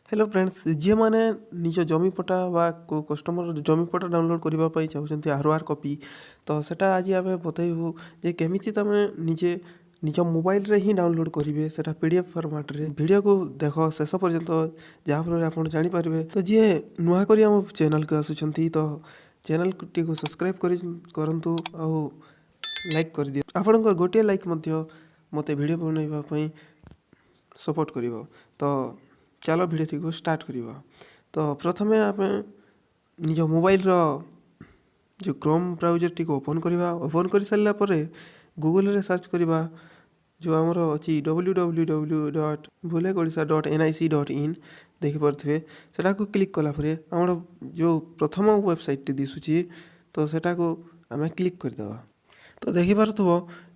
Hello friends, ଯିଏମାନେ ନିଜ ଜମି ପଟା ବା କେଉଁ କଷ୍ଟମର ଜମି ପଟା ଡାଉନଲୋଡ଼୍ କରିବା ପାଇଁ ଚାହୁଁଛନ୍ତି ଆର୍ ଓ ଆର୍ କପି, ତ ସେଟା ଆଜି ଆମେ ବତେଇବୁ ଯେ କେମିତି ତୁମେ ନିଜେ ନିଜ ମୋବାଇଲରେ ହିଁ ଡାଉନଲୋଡ଼୍ କରିବେ ସେଟା PDF ଫର୍ମାଟ୍ରେ। ଭିଡ଼ିଓକୁ ଦେଖ ଶେଷ ପର୍ଯ୍ୟନ୍ତ, ଯାହାଫଳରେ ଆପଣ ଜାଣିପାରିବେ। ତ ଯିଏ ନୂଆ କରି ଆମ ଚ୍ୟାନେଲ୍କୁ ଆସୁଛନ୍ତି, ତ ଚ୍ୟାନେଲ୍ଟିକୁ ସବସ୍କ୍ରାଇବ୍ କରି କରନ୍ତୁ ଆଉ ଲାଇକ୍ କରିଦିଅ। ଆପଣଙ୍କ ଗୋଟିଏ ଲାଇକ୍ ମଧ୍ୟ ମୋତେ ଭିଡ଼ିଓ ବନାଇବା ପାଇଁ ସପୋର୍ଟ କରିବ। ତ ଚାଲ, ଭିଡ଼ିଓଟିକୁ ଷ୍ଟାର୍ଟ କରିବା। ତ ପ୍ରଥମେ ଆମେ ନିଜ ମୋବାଇଲର ଯେଉଁ କ୍ରୋମ୍ ବ୍ରାଉଜର୍ଟିକୁ ଓପନ୍ କରିବା। ଓପନ୍ କରିସାରିଲା ପରେ ଗୁଗଲ୍ରେ ସର୍ଚ୍ଚ କରିବା ଯେଉଁ ଆମର ଅଛି www.bhulekh.odisha.nic.in। ଦେଖିପାରୁଥିବେ, ସେଟାକୁ କ୍ଲିକ୍ କଲା ପରେ ଆମର ଯେଉଁ ପ୍ରଥମ ୱେବସାଇଟ୍ଟି ଦିଶୁଛି, ତ ସେଟାକୁ ଆମେ କ୍ଲିକ୍ କରିଦେବା। ତ ଦେଖିପାରୁଥିବ,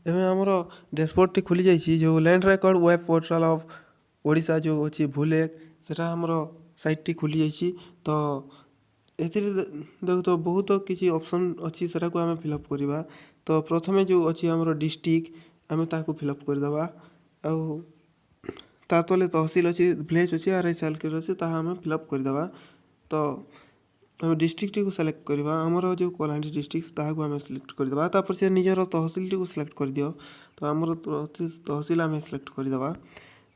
ଏବେ ଆମର ଡ୍ୟାସବୋର୍ଡ଼ଟି ଖୋଲି ଯାଇଛି। ଯେଉଁ Land Record Web Portal of Odisha ଯେଉଁ ଅଛି ଭୁଲେଖ, ସେଟା ଆମର ସାଇଟ୍ଟି ଖୋଲି ଯାଇଛି। ତ ଏଥିରେ ଦେଖୁଥିବ, ବହୁତ କିଛି ଅପସନ୍ ଅଛି, ସେଟାକୁ ଆମେ ଫିଲ୍ଅପ୍ କରିବା। ତ ପ୍ରଥମେ ଯେଉଁ ଅଛି ଆମର ଡିଷ୍ଟ୍ରିକ୍ଟ, ଆମେ ତାହାକୁ ଫିଲ୍ଅପ୍ କରିଦେବା। ଆଉ ତା ତଲେ ତହସିଲ ଅଛି, ଭିଲେଜ୍ ଅଛି, ଆର୍ I circle ଅଛି, ତାହା ଆମେ ଫିଲ୍ଅପ୍ କରିଦେବା। ତ ଆମେ ଡିଷ୍ଟ୍ରିକ୍ଟଟିକୁ ସିଲେକ୍ଟ କରିବା। ଆମର ଯେଉଁ କଳାହାଣ୍ଡି ଡିଷ୍ଟ୍ରିକ୍ଟ, ତାହାକୁ ଆମେ ସିଲେକ୍ଟ କରିଦେବା। ତାପରେ ସେ ନିଜର ତହସିଲଟିକୁ ସିଲେକ୍ଟ କରିଦିଅ। ତ ଆମର ତହସିଲ ଆମେ ସିଲେକ୍ଟ କରିଦେବା।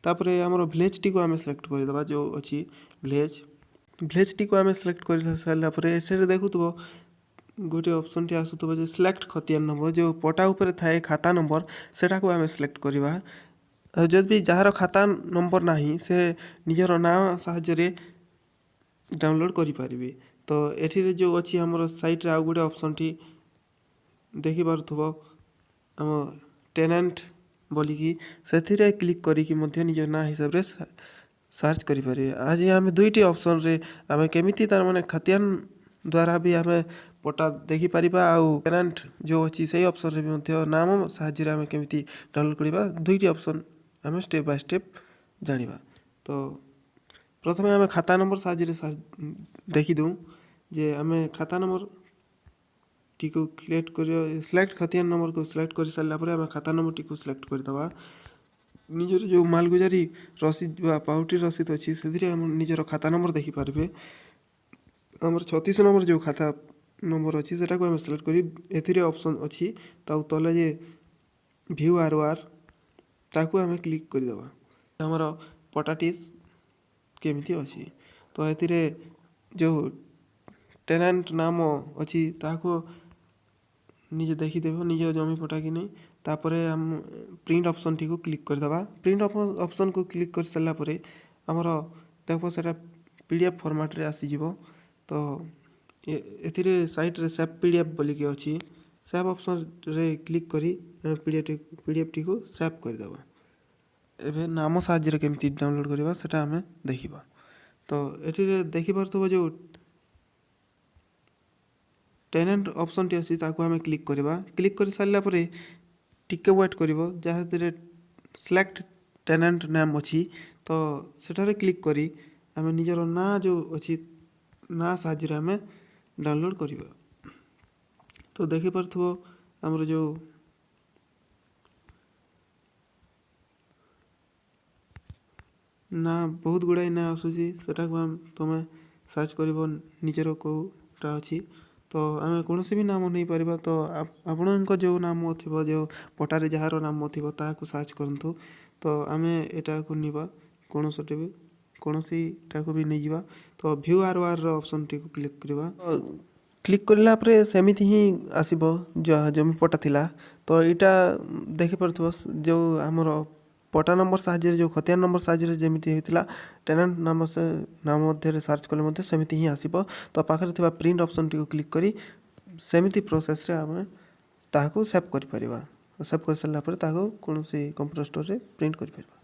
ତାପରେ ଆମର ଭିଲେଜଟିକୁ ଆମେ ସିଲେକ୍ଟ କରିଦେବା, ଯେଉଁ ଅଛି ଭିଲେଜ୍। ଭିଲେଜଟିକୁ ଆମେ ସିଲେକ୍ଟ କରି ସାରିଲା ପରେ ଏଠାରେ ଦେଖୁଥିବ, ଗୋଟିଏ ଅପସନ୍ଟି ଆସୁଥିବ ଯେ ସିଲେକ୍ଟ ଖତିଆନ ନମ୍ବର। ଯେଉଁ ପଟା ଉପରେ ଥାଏ ଖାତା ନମ୍ବର, ସେଟାକୁ ଆମେ ସିଲେକ୍ଟ କରିବା। ଆଉ ଯଦି ବି ଯାହାର ଖାତା ନମ୍ବର ନାହିଁ, ସେ ନିଜର ନାଁ ସାହାଯ୍ୟରେ ଡାଉନଲୋଡ଼୍ କରିପାରିବେ। ତ ଏଠିରେ ଯେଉଁ ଅଛି ଆମର ସାଇଟ୍ରେ ଆଉ ଗୋଟେ ଅପସନ୍ଟି ଦେଖିପାରୁଥିବ, ଆମ ଟେନାଣ୍ଟ ବୋଲିକି, ସେଥିରେ କ୍ଲିକ୍ କରିକି ମଧ୍ୟ ନିଜ ନାଁ ହିସାବରେ ସର୍ଚ୍ଚ କରିପାରିବେ। ଆଜି ଆମେ ଦୁଇଟି ଅପସନ୍ରେ ଆମେ କେମିତି ତାର ମାନେ ଖତିଆନ ଦ୍ୱାରା ବି ଆମେ ପଟା ଦେଖିପାରିବା ଆଉ ଟେନାଣ୍ଟ ଯେଉଁ ଅଛି, ସେଇ ଅପସନ୍ରେ ବି ମଧ୍ୟ ନାମ ସାହାଯ୍ୟରେ ଆମେ କେମିତି ଡାଉନଲୋଡ଼୍ କରିବା, ଦୁଇଟି ଅପସନ୍ ଆମେ ଷ୍ଟେପ୍ ବାଇ ଷ୍ଟେପ୍ ଜାଣିବା। ତ ପ୍ରଥମେ ଆମେ ଖାତା ନମ୍ବର ସାହାଯ୍ୟରେ ଦେଖିଦେଉ ଯେ ଆମେ ଖାତା ନମ୍ବର ଟିକୁ କ୍ରିଏଟ୍ କରିବା। ସିଲେକ୍ଟ ଖତିଆନ ନମ୍ବରକୁ ସିଲେକ୍ଟ କରିସାରିଲା ପରେ ଆମେ ଖାତା ନମ୍ବରଟିକୁ ସିଲେକ୍ଟ କରିଦେବା। ନିଜର ଯେଉଁ ମାଲଗୁଜାରୀ ରସିଦ ବା ପାଉଟି ରସିଦ ଅଛି, ସେଥିରେ ଆମ ନିଜର ଖାତା ନମ୍ବର ଦେଖିପାରିବେ। ଆମର 36 ନମ୍ବର ଯେଉଁ ଖାତା ନମ୍ବର ଅଛି, ସେଟାକୁ ଆମେ ସିଲେକ୍ଟ କରି ଏଥିରେ ଅପସନ୍ ଅଛି, ତା ତଲେ ଯେ ଭିଉ ଆର୍ ଓ ଆର୍, ତାକୁ ଆମେ କ୍ଲିକ୍ କରିଦେବା। ଆମର ପଟାଟି କେମିତି ଅଛି, ତ ଏଥିରେ ଯେଉଁ ଟେନାଣ୍ଟ ନାମ ଅଛି, ତାହାକୁ ନିଜେ ଦେଖିଦେବ ନିଜ ଜମି ପଟା କି ନାହିଁ। ତାପରେ ଆମ ପ୍ରିଣ୍ଟ ଅପସନ୍ଟିକୁ କ୍ଲିକ୍ କରିଦେବା। ପ୍ରିଣ୍ଟ ଅପସନ୍କୁ କ୍ଲିକ୍ କରିସାରିଲା ପରେ ଆମର ଦେଖ, ସେଟା PDF ଫର୍ମାଟ୍ରେ ଆସିଯିବ। ତ ଏଥିରେ ସାଇଟ୍ରେ ସେଭ୍ PDF ବୋଲିକି ଅଛି। ସେଭ୍ ଅପସନ୍ରେ କ୍ଲିକ୍ କରି ଆମେ PDFଟିକୁ ସେଭ୍ କରିଦେବା। ଏବେ ନାମ ସାହାଯ୍ୟରେ କେମିତି ଡାଉନଲୋଡ଼୍ କରିବା, ସେଟା ଆମେ ଦେଖିବା। ତ ଏଥିରେ ଦେଖିପାରୁଥିବ, ଯେଉଁ ଟେନେଣ୍ଟ ଅପସନ୍ଟି ଅଛି, ତାକୁ ଆମେ କ୍ଲିକ୍ କରିବା। କ୍ଲିକ୍ କରିସାରିଲା ପରେ ଟିକେ ୱେଟ୍ କରିବ, ଯାହାଥିରେ ସିଲେକ୍ଟ ଟେନାଣ୍ଟ ନେମ୍ ଅଛି। ତ ସେଠାରେ କ୍ଲିକ୍ କରି ଆମେ ନିଜର ନାଁ ଯେଉଁ ଅଛି, ନାଁ ସାହାଯ୍ୟରେ ଆମେ ଡାଉନଲୋଡ଼୍ କରିବା। ତ ଦେଖିପାରୁଥିବ, ଆମର ଯେଉଁ ନାଁ, ବହୁତ ଗୁଡ଼ାଏ ନାଁ ଆସୁଛି। ସେଟାକୁ ଆମେ ତୁମେ ସର୍ଚ୍ଚ କରିବ ନିଜର କେଉଁଟା ଅଛି। ତ ଆମେ କୌଣସି ବି ନାମ ନେଇପାରିବା। ତ ଆପଣଙ୍କ ଯେଉଁ ନାମ ଥିବ, ଯେଉଁ ପଟାରେ ଯାହାର ନାମ ଥିବ, ତାହାକୁ ସର୍ଚ୍ଚ କରନ୍ତୁ। ତ ଆମେ ଏଟାକୁ ନେବା, କୌଣସିଟି ବି କୌଣସିଟାକୁ ବି ନେଇଯିବା। ତ ଭ୍ୟୁ ଆର୍ ଓ ଆର୍ର ଅପସନ୍ଟିକୁ କ୍ଲିକ୍ କରିବା। କ୍ଲିକ୍ କରିଲା ପରେ ସେମିତି ହିଁ ଆସିବ ଯାହା ଜମି ପଟା ଥିଲା। ତ ଏଇଟା ଦେଖିପାରୁଥିବ, ଯେଉଁ ଆମର ପଟା ନମ୍ବର ସାହାଯ୍ୟରେ, ଯେଉଁ ଖତିଆନ ନମ୍ବର ସାହାଯ୍ୟରେ ଯେମିତି ହେଇଥିଲା, ଟେନାଣ୍ଟ ନାମ ସେ ନାମ ମଧ୍ୟରେ ସର୍ଚ୍ଚ କଲେ ମଧ୍ୟ ସେମିତି ହିଁ ଆସିବ। ତ ପାଖରେ ଥିବା ପ୍ରିଣ୍ଟ ଅପସନ୍ଟିକୁ କ୍ଲିକ୍ କରି ସେମିତି ପ୍ରୋସେସ୍ରେ ଆମେ ତାହାକୁ ସେଭ୍ କରିପାରିବା। ସେଭ୍ କରିସାରିଲା ପରେ ତାହାକୁ କୌଣସି କମ୍ପ୍ୟୁଟର ଷ୍ଟୋରରେ ପ୍ରିଣ୍ଟ କରିପାରିବା।